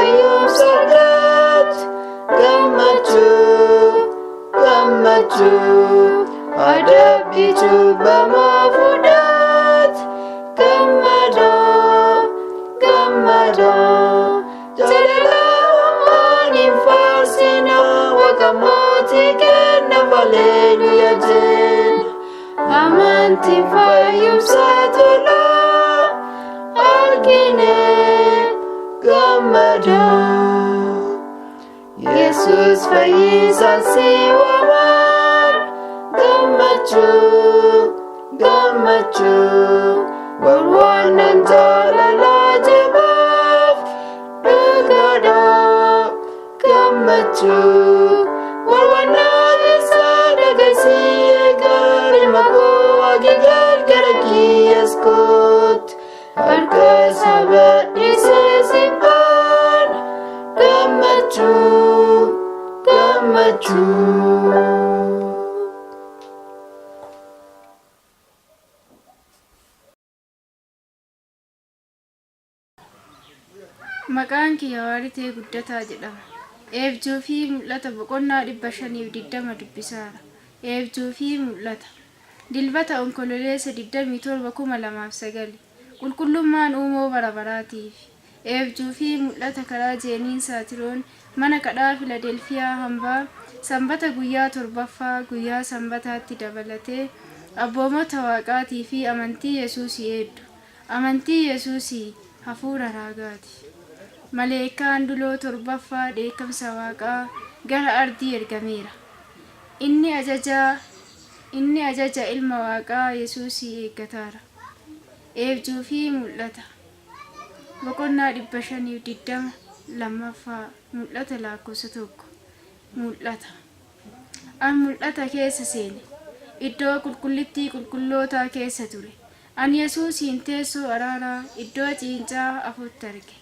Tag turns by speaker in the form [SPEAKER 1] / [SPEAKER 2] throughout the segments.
[SPEAKER 1] fayyumsa argat gammachuu gammachuu adabbii cubbamaa fudhat gammadaa gammadaa jaalala uumaan hin faarsina waaqa mootii kenna haleluuyaa jenna amantiin fayyumsa tola argine gammadaa. Yesus fayyisaan si waamaan gammachuu gammachuu warwaannan jaalala jabaaf dhugaadha gammachuu warwaannaan isaa dhagaysii eegaa ilma koo agigal gara kiyyas koot harka saba dhiisee sibbaan gammachuu gammachuu.
[SPEAKER 2] Maqaan kiyya Waaritee Guddataa jedhama. Eebjuu fi Mul'ata boqonnaa 520 dubbisaara. Eebjuu fi Mul'ata. Dilbata Onkololeessa 27 2009. Qulqullummaan uumoo bara baraatiif. Eebjuu fi Mul'ata karaa Jeeniin Saatiroon mana kadhaa Filadelfiyaa hambaa Sanbata guyyaa torbaffaa guyyaa Sanbataatti dabalatee abboomota Waaqaatii fi amantii Yesuusii eeddu. Amantii Yesuusii hafuura raagaati. Maleekkaan duloo torbaffaa dheekkamsa Waaqaa gara ardii ergameera. Inni ajaja inni ajaja ilma Waaqaa Yesuusii eeggataara. Eebjuu fi Mul'ata boqonnaa 520 lammaffaa Mul'ata lakkoofsa 1 Mul'ata. An mul'ata keessa seene. Iddoo qulqullittii qulqullootaa keessa ture. An Yesuusiin teessoo araaraa iddoo ciincaa afotti arge.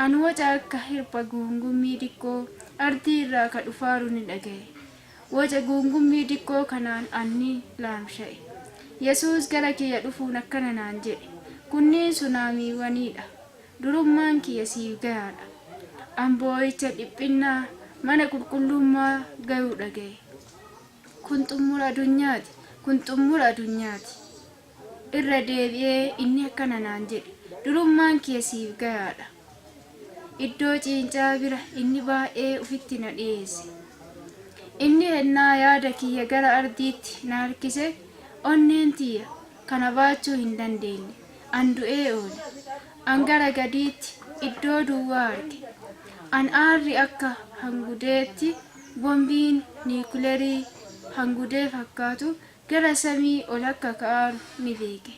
[SPEAKER 2] An woca akka hirpha guungummii diqqoo ardii irraa ka dhufaaru ni dhagaye. Woca guungummii diqqoo kanaan an ni laamsha'e. Yesuus gara kiyya dhufuun akkana naan jedhe, Kunniin sunaamiiwwanii dha. Durummaan kiyya siif gayaadha. An boo'icha dhiphinnaa mana qulqullummaa gayu dhagaye. Kun xummura adunyaati! Kun xummura adunyaati! Irra deebi'ee inni akkana naan jedhe, Durummaan kiyya siif gayaadha. Iddoo ciincaa bira inni baay'ee ufitti na dhiyeesse. Inni hennaa yaada kiyya gara ardiitti na harkise, onneen tiyya kana baachuu hin dandeenne. An du'ee oole. An gara gadiitti iddoo duwwaa arge. An aarri akka hangudeetti bombiin niikulerii hangudee fakkaatu gara samii ol akka ka'aaru ni beeke.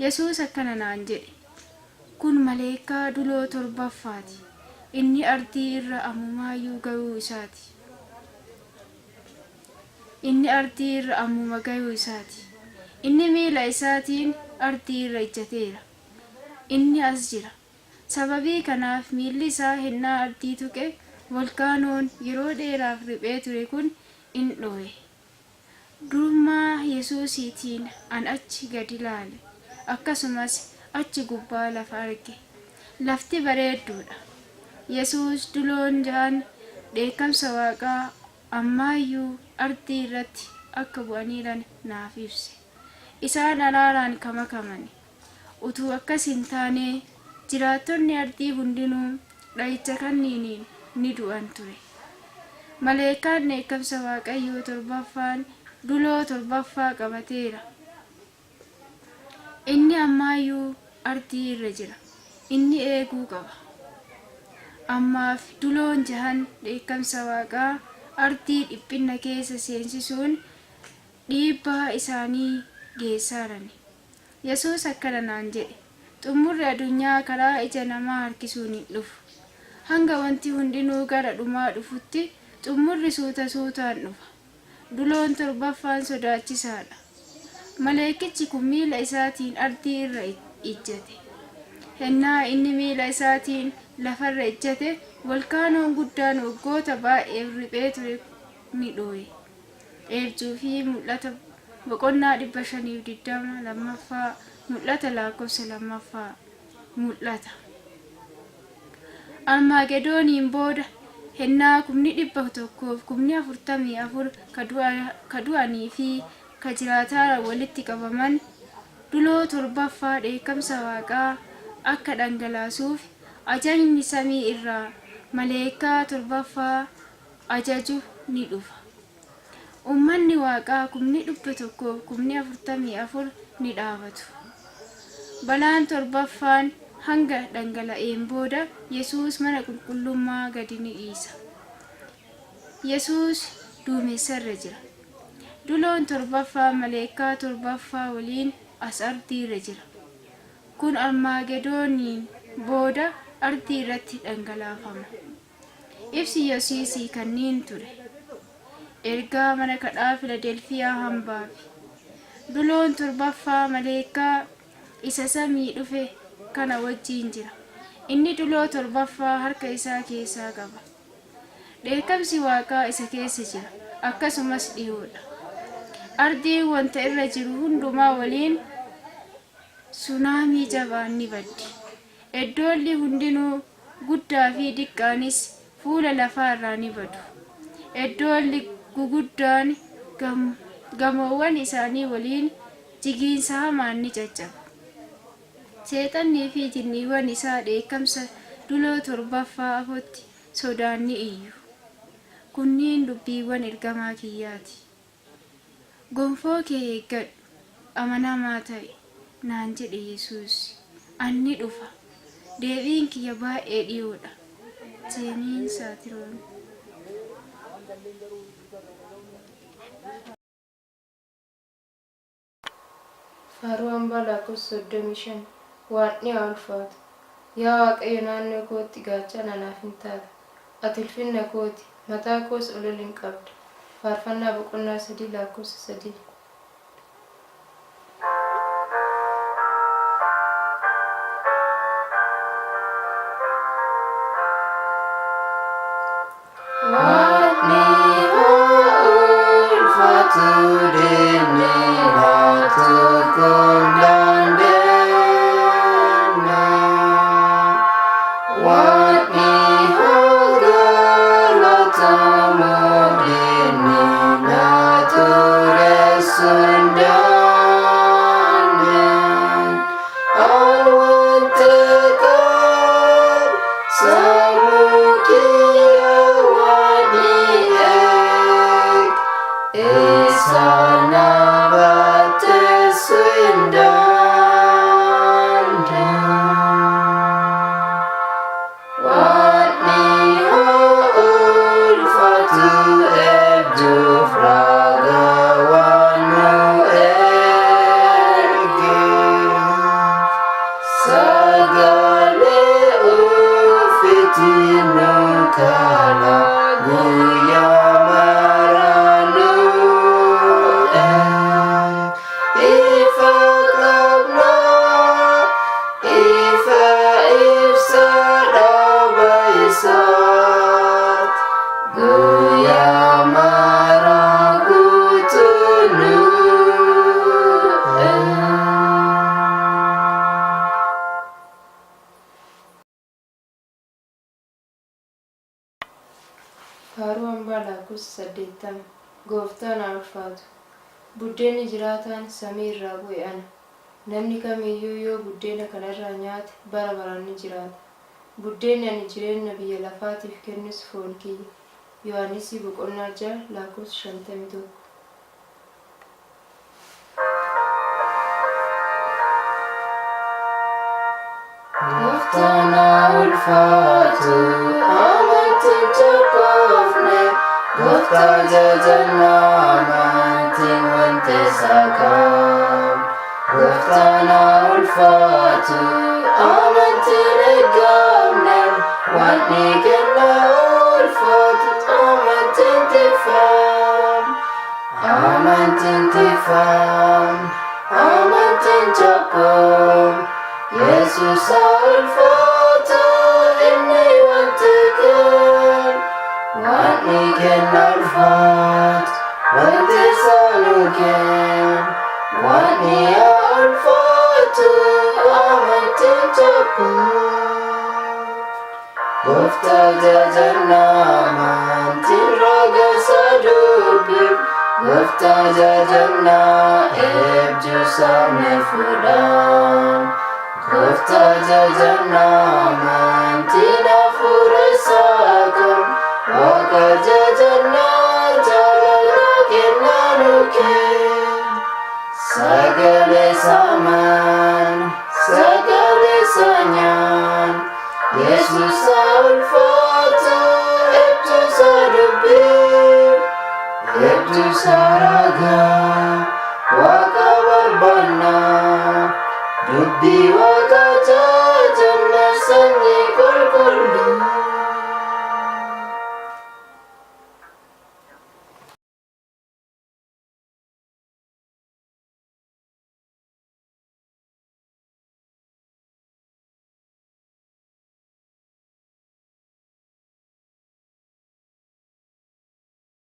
[SPEAKER 2] Yesuus akkana naan jedhe, Kun maleekkaa duloo torbaffaati. Inni ardii irra ammumaayyuu gayuu isaati. Inni ardii irra ammuma gayuu isaati. Inni miila isaatiin ardii irra ijjateera. Inni as jira. Sababii kanaaf miilli isaa hennaa ardii tuqe volkaanoon yeroo dheeraaf riphee ture kun in dhooye. Durummaa Yesuusiitiin an achi gadi laale, akkasumas achi gubbaa lafa arge. Lafti bareedduudha. Yesuus duloon jahan dheekkamsa Waaqaa ammaayyuu ardii irratti akka bu'aniiran naaf ibse. Isaan araaraan ka makamani. Utuu akkas hin taanee, jiraattonni ardii hundinuu dha'icha kanniiniin ni du'an ture. Maleekkaan dheekkamsa Waaqayyoo torbaffaan duloo torbaffaa qabateera. Inni ammaayyuu ardii irra jira. Inni eeguu qaba. Ammaaf duloon jahan dheekkamsa Waaqaa ardii dhiphinna keessa seensisuun dhiibbaa isaanii geessaarani. Yesuus akkana naan jedhe, Xummurri adunyaa karaa ija namaa harkisuun hin dhufu. Hanga wanti hundinuu gara dhumaa dhufutti xummurri suuta suutaan dhufa. Duloon torbaffaan sodaachisaa dha. Maleekkichi kun miila isaatiin ardii irra ijjate. Hennaa inni miila isaatiin lafarra ijjate volkaanoon guddaan waggoota baay'eef riphee ture ni dhooye. Eebjuu fi Mul'ata boqonnaa 520 lammaffaa Mul'ata lakkoofsa lammaffaa Mul'ata. Armaagedooniin booda hennaa kumni 100f kumni 44 ka du'anii fi ka jiraataaran wolitti qabaman, duloo torbaffaa dheekkamsa Waaqaa akka dhangalaasuuf ajajni samii irraa maleekkaa torbaffaa ajaju ni dhufa. Ummanni Waaqaa kumni 100f kumni 44 ni dhaabatu. Balaan torbaffaan hanga dhangala'een booda Yesuus mana qulqullummaa gadi ni dhiisa. Yesuus duumessarra jira. Duloon torbaffaan maleekkaa torbaffaa waliin as ardiirra jira. Kun Armaagedooniin booda ardii irratti dhangalaafama. Ibsi Yesuusii kanniin ture. Ergaa mana kadhaa Filadelfiyaa hambaafi. Duloon torbaffaa maleekkaa isa samii dhufe kana wajjiin jira. Inni duloo torbaffaa harka isaa keessaa qaba. Dheekkamsi Waaqaa isa keessa jira, akkasumas dhiyoodha. Ardiin wanta irra jiru hundumaa waliin sunaamii jabaan ni baddi. Eddoolli hundinuu guddaa fi diqqaanis fuula lafaa irraa ni badu. Eddoolli guguddaan gamoowwan isaanii waliin jigiinsa hamaan ni caccabu. Seexannii fi jinniiwwan isaa dheekkamsa duloo torbaffaa afotti sodaan ni iyyu. Kunniin dubbiiwwan ergamaa kiyyaa ti. Gonfoo kee eeggadhu, amanamaa ta'i, naan jedhe Yesuus. An ni dhufa. Deebiin kiyya baay'ee dhiyoo dha. Jeemiin Saatiroon.
[SPEAKER 3] Faaruu Hambaa Lakkoofsa 35 Waaqni haa ulfaatu! Yaa Waaqayyo naannoo kootti gaachana anaaf in taata, ati ulfinna koo ti, mataa koos ol ol in qabda. Faarfannaa boqonnaa 3 lakkoofsa 3.
[SPEAKER 1] Waaqni haa ulfaatu deemnee haa tokkoon dandeenya. Waaqni haa galatamu deemnee naa tureessu hin dandeenye. An wanta qabu sammuu kiyya waan eeg isa na batteessu hin danda'u. Waaqni haa ulfaatu eebjuuf ragaa waan nu ergeef. Sagalee ofiitiin nu kala guyyaa mara nu eeg. Ifa qabna ifa ibsa dhaaba isaat guyyaa mara guutuu nu eeg.
[SPEAKER 3] Faaruu Hambaa Lakkoofsa 80 Gooftaan haa ulfaatu! Buddeenni jiraataan samii irraa bu'e ana. Namni kam iyyuu yoo buddeena kana irraa nyaate bara baraan ni jiraata. Buddeenni ani jireenna biyya lafaatiif kennus foon kiyya. Yohaannisii boqonnaa 6 lakkoofsa 51.
[SPEAKER 1] Gooftaan haa ulfaatu amantiin cophoofne gooftaa jajanna amantiin wanta isaa qabna. Gooftaan haa ulfaatu amantiin eeggamne wanni kenna ulfaatu amantiin tifam. Amantiin tifam, amantiin cophoom, Yesuus haa ulfaatu inni wanti kenn, wanni kenna ulfaatu, wanti isaa nu kenn, wanni haa ulfaatu amantiin cophoom. Gooftaa jajannaa amantiin raga isaa dubbif. Gooftaa jajannaa eebjuu saamne fuudhaan. Gooftaa jajannaa amantiin hafuura isaa kan. Waaqa jajannaa jaalala kennaa nu kenna. Sagalee saman, sagalee sanyaan, Yesus.